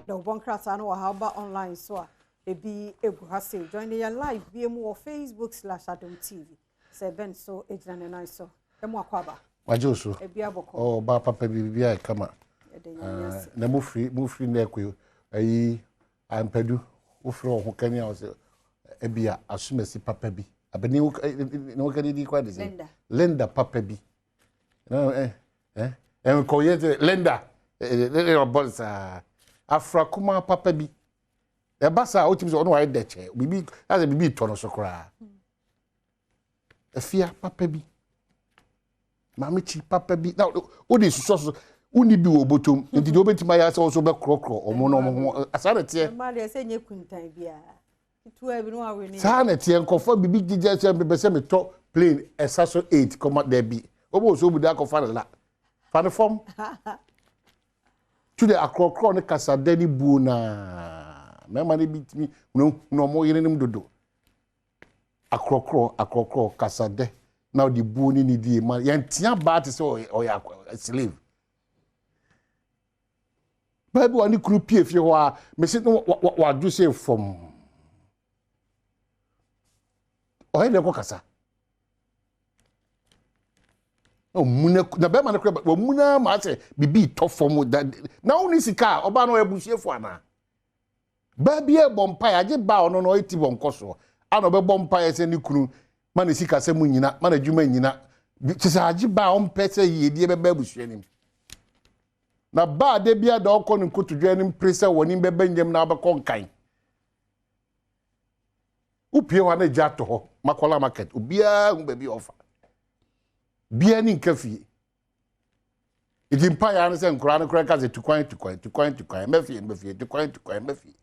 Dawubɔ nkrataa no wɔ ha, woba online so a, ebi egu ha sei. Join yɛn live bie mu wɔ Facebook/Adom TV. Sɛ Ben so gyina ne nan so. Ɛmu akɔ aba. Wagye wo so. Ebi abɔkɔ. Oh, ba papa bi biribi ayɛ kama. Yɛde Nyame Ah, ase. na mofiri na ɛkɔ ayi ampadu wofiri wo ho kani a wɔsɛ ebi a asomasi papa bi abɛni wo ne wo kani di kora de sɛ Linda. Linda papa bi na nkɔyɛ sɛ Linda ɔbɔ saa afra kumaa papa bi ɛba saa wotumi sɛ ɔno wayɛ dɛkyɛ biribi asɛ biribi tɔ no so koraa afia papa bi maame kyi papa bi na wode susɔ so wonni bi wɔ bɔtɔm nti deɛ wobɛtumi ayɛ sɛ wo so wobɛkorɔkorɔ ɔmo na ɔmo ho saa na ɛteɛ. Mmaa deɛ sɛ nyɛ kuntan biara ketewa bi no awe ne. Saa na ɛteɛ. Nkɔfa biribi gyegya sɛ mepɛ sɛ metɔ plane ɛsa so 8 kɔma dabi wobɛ wɔ so wobuda akɔfa ne la fa ne fam tu de akorɔkorɔ ne kasadɛ ne buo naa mmarima no bi tumi hunahuna ɔmo yerenom dodo. Akorɔkorɔ akorɔkorɔ kasadɛ na ɔde buo ne ne die ma yɛntea baa te sɛ ɔyɛ slave. Baabi wa ne kunu pie fie hɔ a mesi no wadwo sɛ fam ɔyɛ deɛ kɔ kasa ɔmuna na bɛrima no kora wɔmuna ma asɛ bibi tɔ fam da na wo sika a ɔbaa no ɔyɛ busuefo anaa baa bi ɛbɔ mpaeɛ agye baa ɔno no ɔyɛ ti bɔ nkɔ soɔ ana ɔbɛbɔ mpaeɛ sɛ ne kunu ma ne sika sɛ mu nyina ma n'adwuma nyina kyɛ sɛ agye baa ɔmpɛ sɛ yiedie bɛba abusua nim na baa de bia da ɔkɔ ne nkotodwe anim pere sɛ wɔne bɛba nyam na ɔbɛkɔ nkan wopie hɔ a na gya atɔ hɔ Makola Market obiara hu baabi a ɔfa biara ni nka fie nti mpa ya no sɛ nkoraa no koraa ka sɛ tukwan tukwan tukwan tukwan mɛfie mɛfie tukwan tukwan mɛfie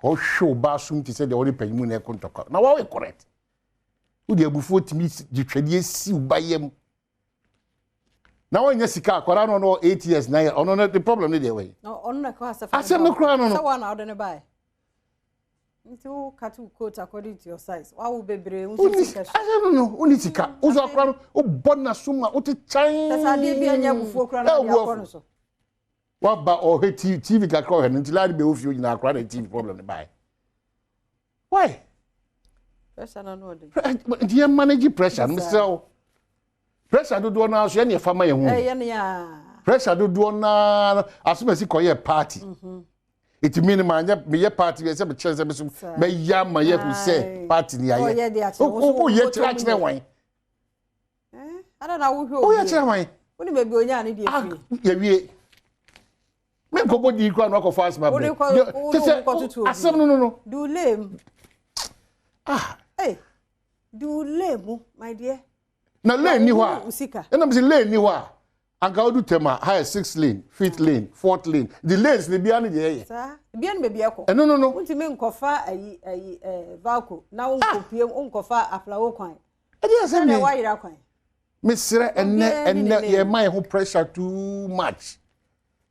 ɔhwɛ wo ba som te sɛ deɛ ɔne panyin mu na ɛko ntɔkwa na wɔyɛ correct. Wode abufuo tumi gye twɛdeɛ si wo ba yam na wɔnyɛ sika akwadaa no ɔno 8 years na yɛ ɔno no the problem ne deɛ wɔyɛ. Ɔno na kɔ asɛ. Asɛm no koraa no. Sɛ wɔn na ɔde ne bae nti wo cut wo coat according to your size, wawo bebree nso wonni sika so. Asɛm no wonni sika wosɔ akwadaa no wobɔ n'asom a wote kyan. Sɛ sɛ adeɛ bi anya abufuo koraa na ɔde akɔ no so. Waba ɔhwɛ TV kakra ɔhwɛ no nti laade bɛ ofie nyinaa akwadaa na TV problem ne bae. Why? Pressure na no ɔde. Nti yɛn manage pressure no mesrɛ wo. Pressure dodoɔ naa so yɛn yɛ fa ma yɛn ho. Ɛyɛ ne yaa. Pressure dodoɔ naa asomasi kɔyɛ party eti mi ni ma nyɛ meyɛ party bi ɛsɛ mekyerɛ sɛ meso mɛyɛ ama yɛ hu sɛ party ni ayɛ. Ɔyɛ de akyerɛ wo so. O yɛ kyerɛ akyerɛ wɔn. Ada na wohwɛ. O yɛ kyerɛ wɔn. Wone baabi onya ne deɛ ah firi. Yɛwie me nkɔbɔ di kura na wakɔfa asoma Wode brɛ kɔ wode kyɛ sɛ wo kɔtoto obi. Asɛm no. Dule mu. Ah. Hey, dule mu, my dear. Na lane ni hɔ a Wo sika. ɛnam sɛ lane ni hɔ a anka wodu tɛm a ha yɛ sixth lane, fifth lane, fourth lane, the lanes ne bia ne deɛ ɛyɛ. Saa bia no baabi ɛkɔ. Ɛno no. Wontumi nkɔfa ayi valco na wonkɔpie wonkɔfa aflawo kwan. Ɛde asɛm ɛna ni woayera kwan. Mesrɛ ɛnɛ Obiara ne ne ɛnɛ lane. Yɛma yɛn ho pressure too much.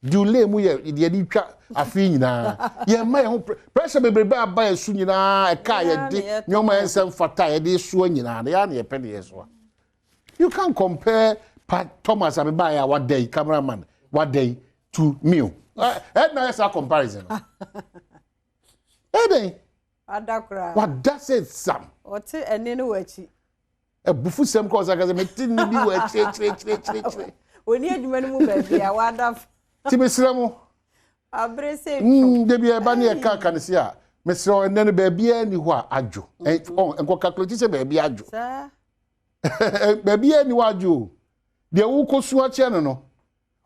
Delay mu yɛ deɛ de twa afe nyinaa yɛma yɛn ho pressure bebrebe aba yɛn so nyinaa ɛka a Yɛa yɛde na yɛtɔ. Nneɛma yɛn nsɛm fata a yɛde soa nyinaa no yɛa na yɛpɛ ne yɛ soa. You can compare Pa Thomas abebaayɛ a wada yi, cameraman wada yi, to me o ɛ na yɛ saa comparison no ɛdɛn? Ada koraa. Wada sɛ sam. Ɔte ɛne no wɔ akyi. Ɛbufu sɛm kɔ ɔsɛ akasɛ mete ne bi wɔ akyire. Oni adwuma no mu baabi a wada. Ti mesrɛ mo. Abere sɛ Debi ɛba ne yɛka ka ne se a mesrɛ wo, ɛnnɛ no baabiara ni hɔ a adwo. Nkɔ calculate sɛ baabi adwo. Saa. Baabiara ni hɔ adwo o. Deɛ wokɔ su akyerɛ no,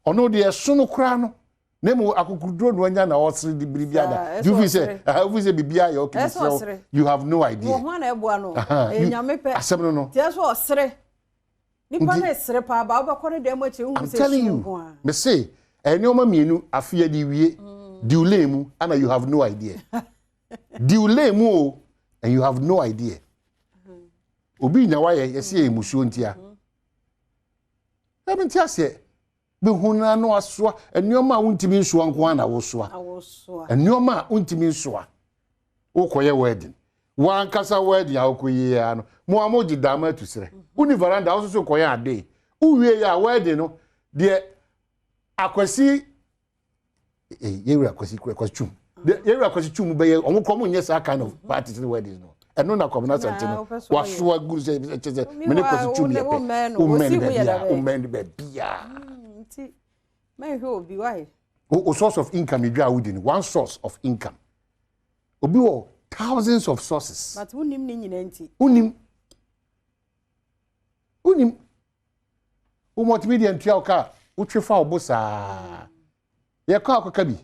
ɔno deɛ ɛso no koraa no na mu akokoduro no anya na ɔsere de biribi ada. Do you feel sɛ ɛha wofi sɛ biribi ayɛ okay? Ɛsɛ mesrɛ wo, ɔsere. you have no idea. Wɔ ho ana ɛboa no. Aha, ɛyɛ Nyame pɛ. Asɛm no. Tiɛ so ɔsere nipa Nti- no esere paa ba wobɛkɔ ne dɛm akyi wohu I'm sɛ telling esu you. nko a. Me se nneɛma mmienu afe yɛ de wie delay mu ana you have no idea. Delay mu o and you have no idea. Obi nya wayɛ yɛsi yɛ musuo ntia ɛbi nti aseɛ bihu na no asoa nneɛma a wontumi nsoa nko ara na wosoa. Awosoa. Nneɛma a wontumi nsoa wokɔyɛ wedding wankasa wedding a wokɔ yie ya no mo a mogye dama atu serɛ woni veranda wo soso kɔyɛ ade wowie yɛ a wedding no deɛ Akwasi. Yɛwura Kwasi Twum, yɛwura Kwasi Twum bɛyɛ ɔmo kɔ, ɔmo nyɛ saa kind of parties ne weddings no. Ɛno na Kwabena Asante no wasoa gu sɛ kyɛ sɛ mene Kwasi Twum yɛ pɛ. Womɛn no baabi a, womɛn no baabi a. Nti mɛnhwɛ obi wae. O source of income edwa a wodi no, one source of income. Obi wɔ thousands of sources. But wonim ne nyinaa nti. Wonim, wonim wo multimedia ntua wo ka, wotwe fa wo bo saa, yɛkɔ akɔka bi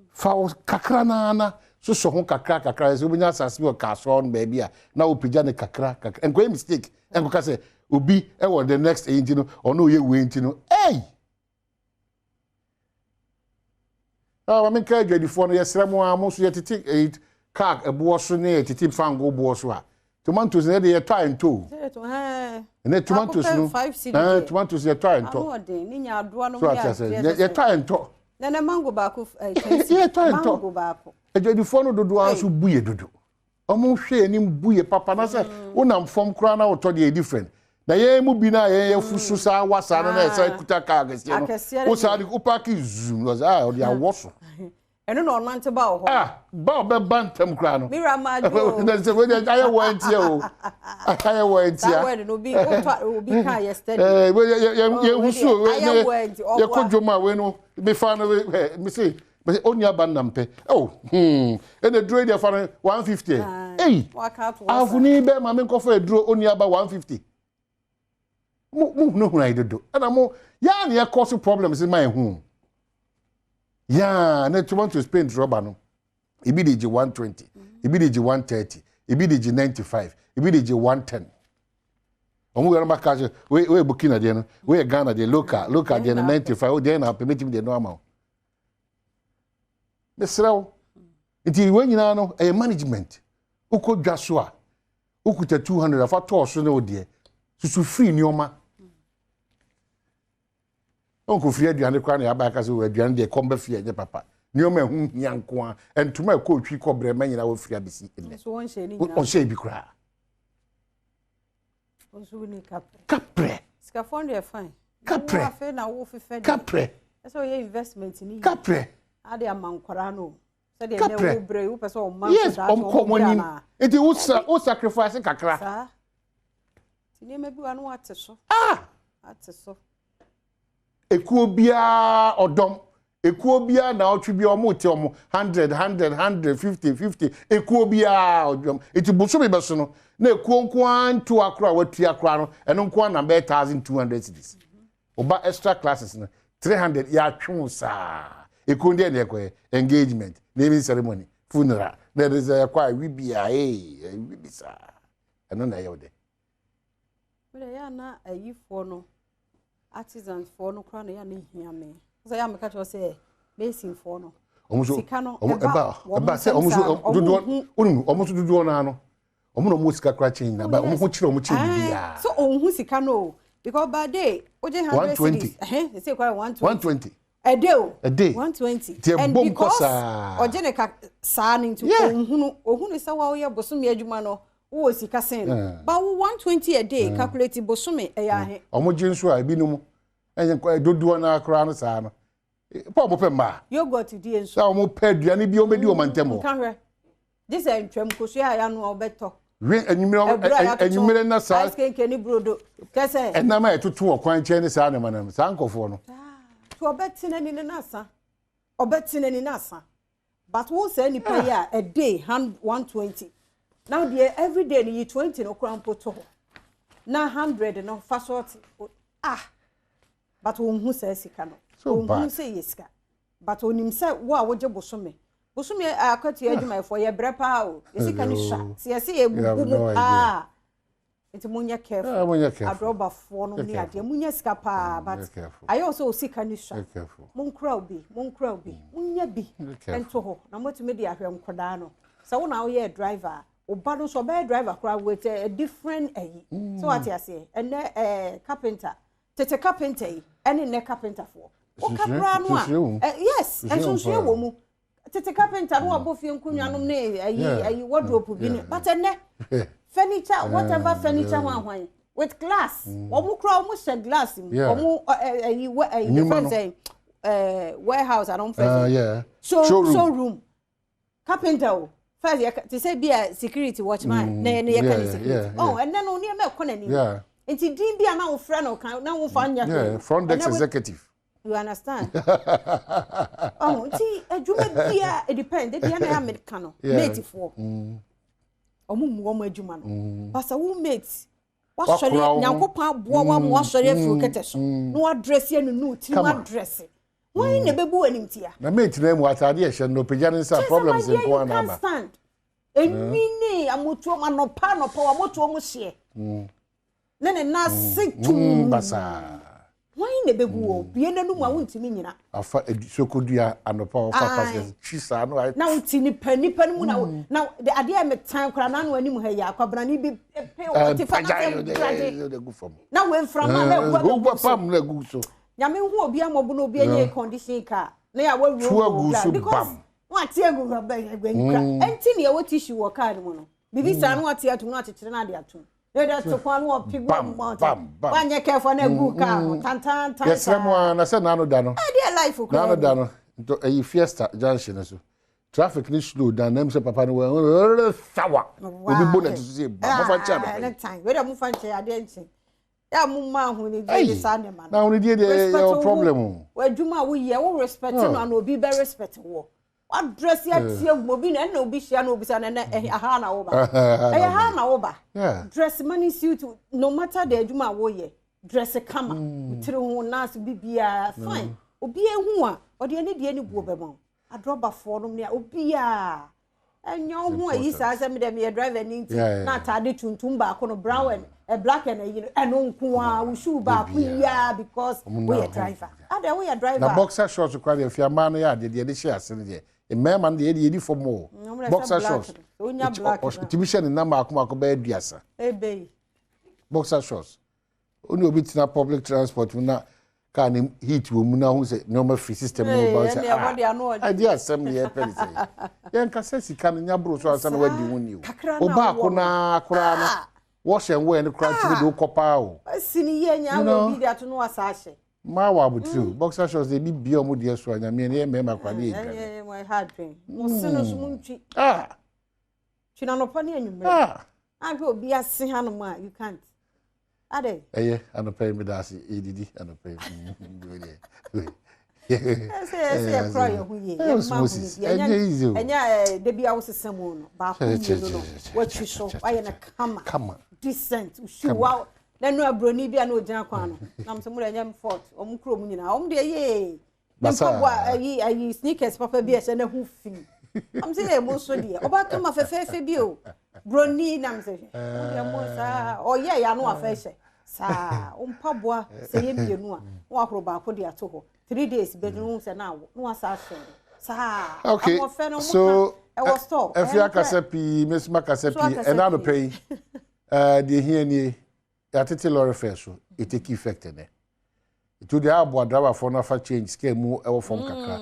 fa wo kakra naana sosɔ ho kakra kakra sɛ wobɛnya asase bi wɔ Kasoa no baabi a na wopagya ne kakra kakra. Nkɔyɛ mistake nkɔka sɛ obi ɛwɔ the next ɛyi nti no, ɔno ɔyɛ wei nti no. Ei, ah, maame nka adwadifoɔ no, yɛsrɛ mo a, mo nso yɛtete ɛyi kaa ɛboɔ so ne yɛtete fango boɔ so a, tomatoes no yɛde yɛtɔ a ɛntɔ o. Ɛnɛ tomatoes no, ɛɛ tomatoes yɛtɔ a ɛntɔ so ate ase, yɛtɔ a ɛntɔ. Nana, mango baako. Yɛtɔ a ɛntɔ. Mango baako. Adwadifoɔ no dodoɔ nso bu yɛ dodo, ɔmo hwɛ anim bu yɛ papa na sɛ wonam fam koraa na wotɔ deɛ yɛ different na yɛn mu bi na yɛn yɛ fusu saa wa saa no na yɛsa kuta kaa akɛseɛ no. Akɛseɛ no. Wo saa de wo park zoom na ɔsɛ ah, ɔde awɔ so. Ɛno na ɔnante ba wɔ hɔ. Ah, ba ɔbɛba ntɛm koraa no. Mira Majo. Na sɛ wei deɛ ayɛ wɔ ntia o, ayɛ wɔ saa ntia. Word no obi wotɔ obi ka yɛ steady. Ɛɛ wei yɛ Oh, yɛ wei husu deɛ, o wei ayɛ ne wɔ nti, ɔboa. yɛkɔ dwom a, wei no mefa no wei ɛ mese oni aba nnam pɛ oh ɛna eduro yi deɛ fa no 150. Ei. Waka ato hɔ saa. Ahofoni bɛɛ maame nkɔfɔ eduro oni aba 150. Mo hunahuna yi dodo, ɛna mo yaa ne yɛ cause problems ma yɛn ho yaa ne tomatoes paint rɔba no, ebi de gye 120, ebi de gye 130, ebi de gye 95, ebi de gye 110. Wɔn wura no ma ka kyerɛ wei Burkina deɛ no, wei yɛ Ghana deɛ, local deɛ no 95 o deɛ na apɛ mɛtumi deɛ no ama wo. Mesrɛ wo, nti wɔn nyinaa no ɛyɛ management. Wokɔ dwa so a, wokuta 200 afa tɔɔ so ne wo deɛ susu firi nneɛma ɔnkɔfiri aduane koraa na yɛaba aka sɛ wɔ aduane deɛ kɔm bɛfie, ɛnyɛ papa. Nneɛma ɛho hia nko a ntoma ɛkɔ otwi kɔ brɛ ma nyinaa wɔfiri abɛsi nnɛ. Nso wɔnhyɛ ne nyinaa. Ɔnhyɛ bi koraa. Nso woni kaprɛ. Kaprɛ. Sikafoɔ no deɛ, fine. Kaprɛ. Wo afei na wo fefɛ deɛ. Kaprɛ. Ɛsɛ ɔyɛ investment ni yie. Kaprɛ. Ade ama nkwaraa no sɛdeɛ ɛnɛ Kaprɛ. wo brɛ yi, wopɛ sɛ ɔma nso daakye ɔmkɔ ɔmo wɔn brɛ anim anaa. nti wo sa wo sacrifice kakra. Saa nti nneɛma bi wa no wate so. Ah. Ate so. Ekuo biara ɔdɔm, ekuo biara na ɔtwe bi, ɔmo te ɔmo 100 100 100 50 50, ekuo biara ɔdɔm. Eti bosomi bɛ so no na ekuo nko ara nto akoro a watua akora no, ɛno nko ara na bɛyɛ 1200 cedis. Ɔba extra classes no 300 yɛatwe wo saa. Ekuo deɛ na ɛkɔyɛ engagement, naming ceremony, funeral na ɛde sɛ ɛkɔ a, ewi bia ee ewi bi saa, ɛno na ɛyɛ wo dɛ. Mede yɛ ana ayifoɔ no, artisansfoɔ no koraa na yɛ ana hia me sɛ yɛ ameka kyerɛ sɛ masonfoɔ no Ɔmo nso sika no ɔmo ɛba ɛba wɔn ɛba sɛ nsam ɔmo nso saa no, ɔmo dodoɔ hu. onim ɔmo nso dodoɔ naa no, ɔmo na ɔmo wɔ sika koraa kyɛn nyinaa ba ɔmo ho kyerɛ ɔmo kyɛn biribiara. So ɔnhu sika no o, because by day wogye 100 120. cedis, ɛhɛn sɛ kora 120. 120. A day o. A day. 120. Nti And ɛbom kɔ because saa. ɔgye ne ka saa no nti ɔnhunu, ɔhunu sɛ wa woyɛ bosome adwuma no, wowɔ sika sen no ba wo 120 a day, calculate bosome ɛyɛ ahe? Ɔmo gye nso a, ebinom ɛnyɛ dodoɔ naa koraa no saa no pɔ, ɔmo pɛ mmaa. Yogurt die nso. Sɛ ɔmo pɛ aduane bi, ɔmo bɛdi ɔmo ntɛm hɔ. Nka hwɛ gye sɛ ntwam kosua a yɛano a wobɛtɔ. We enyimire. Ɛburo a yɛatoto, Enyimire na saa. Ice kenke ne brodo kyɛ sɛ ɛnam a yɛtoto wɔ kwan nkyɛn ne saa nneɛma nam saa nkɔfoɔ no. Nti ɔbɛte n'ani ne n'asa, ɔbɛte n'ani n'asa, but wo saa nipa yi a a day hand 120 now deɛ, every day no yi 20 no koraa mpo to hɔ na 100 no fa so ɔte ah, but ohun saa sika no. So ohun bad. sɛ yɛ sika, but onim sɛ wo a wogye bosome bosome akatua adwumayɛfoɔ yɛ brɛ paa o, yɛ sika no sua sɛ yɛsɛ yɛ You have bubu no mu idea. paa, nti monyɛ careful. Ah, monyɛ careful. Adrɔbafoɔ no ne Careful. adeɛ, monyɛ sika paa, but Monyɛ careful. ayɛ wo sɛ o sika no sua. Be careful. Monkura obi, monkura obi, monyɛ bi Be careful. nto hɔ na motumi de ahwɛ nkɔdaa no. Sɛ wo na woyɛ driver a, wo ba no nso ɔbɛyɛ driver koraa with a different ayi so, wate aseɛ. Ɛnɛ carpenter, tete carpenter yi ɛne nnɛ carpenterfoɔ woka koraa no a Nsusuo wɔ mu. Yes. Nsusuo wɔ mu Nsusuo paa. wɔ mu. Tete carpenter no wabɔ fie nkonnwa nom ne ayi ayi wardrobe bi ne, but ɛnɛ furniture, whatever furniture ho ahwan with glass, wɔn kura wɔn hyɛ glass mu. Wɔn ayi wɔ ayi Nnwuma fɛn no. sɛ Warehouse anaa ɔmo fɛ Show, showroom carpenter o. First yɛ te sɛ bi a security watchman na yɛ ne yɛ ka ne security. Oh, ɛnɛ no nneɛma ɛkɔ n'anim, nti din bi a na wofrɛ no kan na wofa nyɛ hwee. Front desk executive. You understand? Oh, nti adwuma bia, it depend. Ebi na yɛ America no, mate foɔ ɔmo mu wɔn adwuma no basa wo mate wasɔre, Nyankopɔn aboa wa ma wasɔre afiri kɛtɛ so na wadress nunu tiri mu adress wɔn na ebebu anim tia. Na mate na mu ataade ɛhyɛ no, pagya ne nsa, problems nko ara na aba. Enwi ne amotuo mu anɔpa anɔpa wa amotuo mu hyeɛ ne nan ase tum. Basaa. Wɔn na ebebu wɔ bie n'anum a wontumi nyina. Afa sokodua anɔpa ɔfa basket twi saa no ayɛ. Na wote nipa no mu na adeɛ a metan koraa n'ano anim ha yi, akwabrane bi pe ɔte fa na sɛ na wei mframa na egu. Egu pam na egu so. Nyame hu obi amɔbo na obi anya condition car na yà wɔ wuro agu so bam. Wọn ate egu bɛ nkura ɛnti nea ɛwɔ tissue wɔ car no mu no bibi saa no, wate atum na wakyekyere na ade atum na yɛde ato kwan no, wɔpi gu mu bam bam. Wanyɛ kɛfɔ na egu car ho tantantan. Yɛsrɛ mu a na sɛ n'ano da no. Ɛdeɛ life kura. N'ano da no nto ɛyi Fiesta junction no so, traffic ni slow down na m sɛ papa no wɔ sawa obi bo na ti so sɛ ba mofa nkyɛn anɔpɛ yi. Ɛne time wei dɛ mofa nkyɛn adeɛ nkyɛn yɛ a mo ma ahonidie de saa nneɛma no. Na ahonidie deɛ yɛ wɔ problem o. W'adwuma a woyɛ, wo respect no ana obi bɛ respect wɔ wadress atie gu obi na ɛna obi hyia na obi sa na ɛnɛ ɛhɛ aha na woba, ɛyɛ ha na woba. Dress money suit, no matter the adwuma a woyɛ, dress kama, tiri ho naase bibiara fine, obi ehu a ɔde ani deɛ ne buo bɛma wo. Adrɔbafoɔ nom ne obiara ɛnyɛ wo ho ayi saa sɛ medɛ meyɛ driver ni nti na ataade tuntum baako no, brown and black and ayi no, ɛno nko a wo shoe baako yiaa because woyɛ driver adɛ woyɛ driver. Na boxer shorts kora deɛ, fia mmaa no yɛ adeɛ deɛ yɛde hyɛ ase no deɛ, mmarima no deɛ yɛde fam o. Boxer shorts tìmi hyɛ ne nam baako baako bɛyɛ 30. Boxer shorts ó ní obi tena public transport mu na kaa ne heat wɔ mu na ho sɛ nneɛma firi system mu ba sɛ, ah, ɛdi asɛm ne yɛpɛ ne sɛ yɛn kasa sika no nyaboro so ansa na wadi ho ni o. O baako naa koraa no, wash and wear no koraa tumi de wokɔ paa o. Si ne yie nya wɔ bi de ato no wasa ahyɛ. Mmaa wɔ abotire o. Boxer shorts de ebi bia ɔmo deɛ so a, Nyameɛ ne yɛ mmarima koraa de yɛ dwane. Ɛyɛ mo ɛha adwen mo se no so mo ntwi twi na nɔpɔ ne anwummerɛ ahwɛ obi ase hanom a, you can't ade. Ɛyɛ anɔpɛ yi, meda ase, yɛdidi anɔpɛ yi. Ɛsɛ yɛkora yɛ ho yie, yɛma ho yie. Ɛnyɛ easy o. Ɛnyɛ ɛɛ debi a wosesa mu no baako mmienu no, watwi so wayɛ no kama. Kama. Decent shoe wa na no aburoni bi a na ogyina kwan no na mo sɛ mo de ɛnyɛ fault, ɔmo kuro mu nyinaa ɔmo deɛ yee ne mpaboa ayi sneakers papa bi a ɛhyɛ ne ho fi ɔmo sɛ yɛ mo nso deɛ ɔba kama fɛfɛɛfɛ bi o, broni nam sɛ hwɛ mo deɛ mo saa ɔyɛ yɛ ano afa hyɛ saa mpaboa sɛ yɛ mmienu a, na wahoro baako de ato hɔ 3 days bɛ no sɛ na awo na wasa ahyɛ no saa. Okay, so ɛwɔ store. Ɛfi akasa pii, mesoma akasa pii ɛna anɔpɛ yi deɛ hia nie, yɛatete lorry fare so, it take effect ɛnɛ. Nti deɛ aboa driverfoɔ no afa change scale mu ɛwɔ fam kakra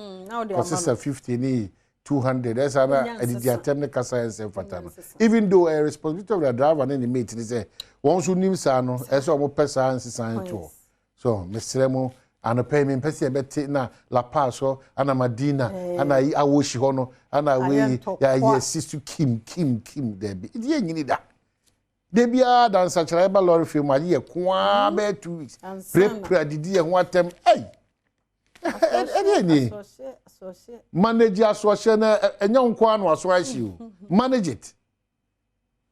kɔsesa 50 ne 200 ɛsa na ɛdidi atɛm ne kasa ɛnsɛ mfata no, even though ɛyɛ responsibility of the driver ne ne mate ne sɛ wɔn nso nim saa no, ɛsɛ wɔn pɛ saa nsesan toɔ so. Mesrɛ mo, anɔpɛ yi mempɛ sɛ yɛbɛte na La Paz hɔ ana Madina ana Awohyi hɔ no ana wei yɛayɛ si so kim kim kim. Daabi, nti yɛnyini da de biara da nsakyerɛ ɛba lorry fare mu agye yɛ koaa bɛyɛ 2 weeks pirepire adidi yɛ ho atɛm. Ɛy, ɛdeɛ nie, manage asoɔhyɛ na ɛnyɛ wo nko ano aso ahye o. Manage it,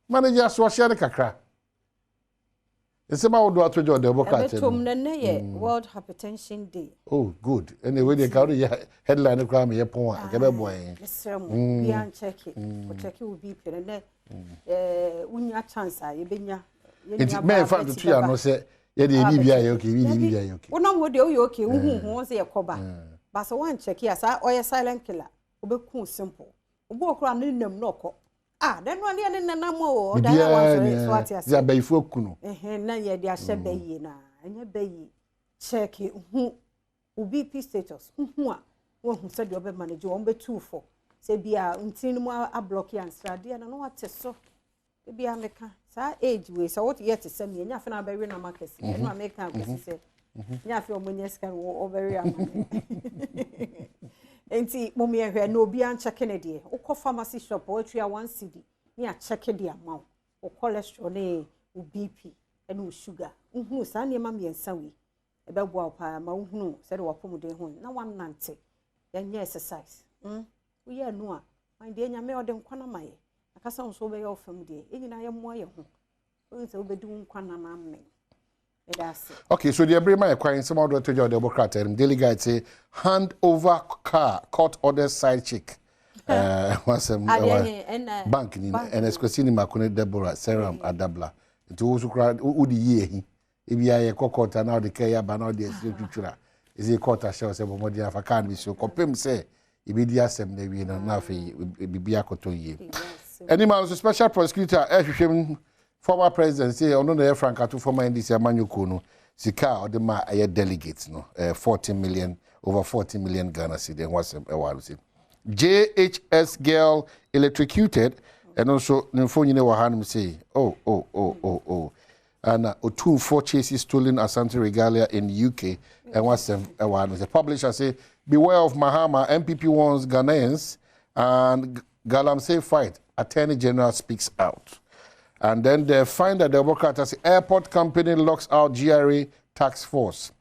manage asoɔhyɛ no kakra. Nsɛm ahodoɔ ato gya ɔdɛ ɔbɛkɔ atɛm. Ɛbɛtom na nnɛ yɛ World Hypertension Day. Oh good, ɛnna ewei deɛ nka wode yɛ headline no koraa meyɛ pɔn a nka bɛboa yɛn. Mesrɛ mo, bia nkyɛke ɔkyɛke wo BP no nɛ wonya chance a yɛbɛnya. Nti mɛmfa ntoto yɛ ano sɛ yɛde ebi bi ayɛ okay, ebi ebi bi ayɛ okay. Wonam hɔ deɛ woyɛ okay, wohu ho sɛ yɛkɔba ba sɛ woankyɛke a, saa ɔyɛ silent killer, wobɛku simple. Obi wɔ koraa ne nam na ɔkɔ ah, dɛn no adeɛ ne nenam o, ɔda yɛ wansɔre so ate ase. Sɛ abayifo aku no. Ɛhɛn, na yɛde ahyɛ bɛyie na ɛnyɛ bɛyie. Check hu wo BP status, hu a wahu sɛdeɛ ɔbɛ manage wɔn bɛtu fo sɛ bia ntini no mu ablock ansradeɛ no na wate so. Ebi a meka saa age wei sɛ woyɛ te sɛ me, ɛnyɛ afei na abɛwe nam akɛse. Ɛno a meka akɔsi sɛ Nyɛ afei ɔmo nyɛ sika no ɔbɛwe ama ne. Nti mo yɛhwɛ na obiara nkyɛke ne deɛ. Wokɔ pharmacy shop, wɔatua 1 cedi ne akyɛke de ama wo. Wo cholesterol ne wo BP ne wo sugar. Wohunu saa nneɛma mmiɛnsa wei, ɛbɛboa wo paa ma wohunu sɛdeɛ wapɔmuden ho na wanante. Yɛnyɛ exercise. Woyɛ no a, man deɛ Nyame ɔde nkwa no ma yɛ. Akasa wo nso wobɛyɛ wo fam deɛ. Yɛn nyinaa yɛmmoa yɛn ho. Wohu sɛ wobɛdi wo nkwa nana amen. Meda ase. Okay, so deɛ bere ma yɛ kwan nsɛm ahodoɔ to gya ɔde ɛbɔ krataa no mu. Daily Guide say hand over car, court orders side chick. Wasɛm Adeɛ he ɛna bank ni bank. Ɛna Kwesi ni mako ne Deborah Seram Adabla. Nti wo so kora wode yie ahi. Ebi ayɛ kɔ court na wode kaa yi aba na wode asiri twitwira. Ɛsɛ court ahyɛ wo sɛ bɔ mmɔden afa kaa no bi so kɔpem sɛ yɛbɛdi asɛm no awie no na afei biribi akɔtɔ yie. Anim a nso special prosecutor ɛhwehwɛ mu former president sɛ ɔno na ɛyɛ Frank Ato former NDC amanyɔkuo no sika a ɔde ma ɛyɛ delegate no 14 million, over 14 million Ghana cedi ɛho asɛm ɛwɔ ano sɛ JHS girl electrocuted. Ɛno nso ne mfonini wɔ hanom sei. Oh, ana Otumfoɔ chases stolen Asante regalia in UK, ɛho asɛm ɛwɔ hanom sɛ publisher say beware of Mahama, NPP warns Ghanaians and galamsey fight, Attorney General speaks out. And then they find that the Democrat airport company locks out GRA tax force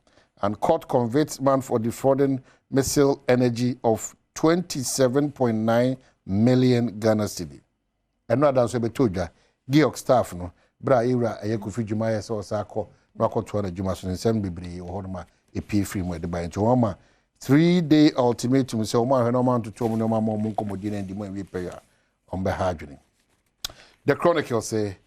and court convicts man for defrauding Missile Energy of 27.9 million Ghana cedi. Ɛno ada nso bɛtɔ dwa Georg staff no berɛ a ɛwura ɛyɛ Kofi dwuma yɛ sɛ ɔsa akɔ na wakɔtoa no adwuma so ne nsɛm bebree wɔ hɔnom a ɛpie firi mu ɛde ba. Nti wɔn ma 3-day ultimatum sɛ wɔn ahwɛ na wɔn antoto wɔn nneɛma ma wɔn nkɔmmɔdi na ndi mu awie pɛyɛ a wɔn bɛha adwene. The Chronicle say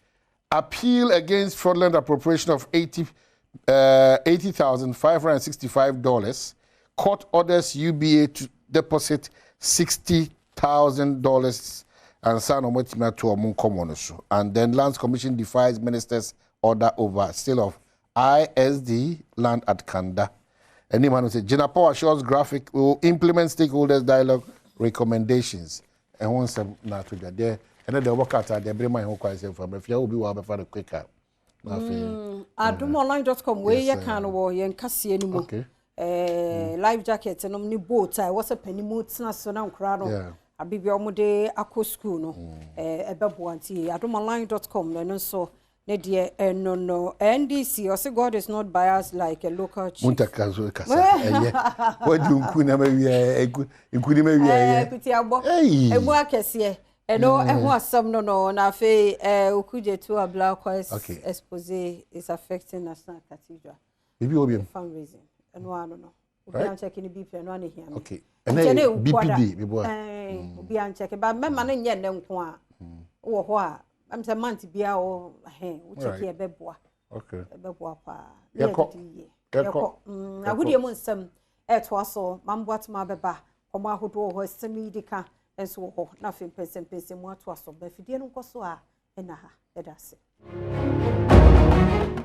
appeal against fraudulent appropriation of $80,565. Court orders UBA to deposit $60,000 and sign on to nkɔmmɔ no so. And then Lands Commission defies minister's order over sale of ISD land at Kanda. Anim say Jinapor assures Graphic will implement stakeholders dialogue recommendations. Ɛho nsɛm na ato dwa deɛ ɛne deɛ ɔbɔ krataa deɛ bere ma ɛho kwan sɛ mfa mafia obi wɔ abɛfa no quick a na afei Adomonline.com wei yɛ kan no wɔ yɛn kaseɛ no mu. Life jacket nom ne boat a ɛwɔ sɛ panimu tena so na nkora no abibia wɔn akɔ school no ɛbɛboa. Nti adomonline.com no, ɛno nso ne deɛ ɛno no NDC ɔsɛ God is not biased like a local chief. Muntaka so kasa ɛyɛ wadi nku na ma wia nku ni ma wia ɛyɛ. Kuti abɔ emu akɛseɛ ɛno ɛho asɛm no na afei Okudzeto Ablakwa's expose is affecting National Cathedral Bibi wɔ bi. fundraising. Ɛno ano no obi ankyɛke ne BP, ɛno ano hia me. Okay, ɛnɛ yɛ BP day bi bɔ. Obi ankyɛke ba mɛma no nyɛ nnɛ nko a wɔ hɔ a ɛm sɛ month biara wɔ hɛn wokyɛke ɛbɛboa. Ɛbɛboa paa. Yɛkɔ. Yɛkɔ agodie mu nsɛm ɛɛtoa so mamboatoma bɛba kɔmɔ ahodoɔ wɔ hɔ, ɛsɛm yi di ka nso wɔ hɔ na afei mpɛnsɛmpɛnsɛm mu atoa so bɛfidie no nkɔ so a ɛna ha ɛda ase.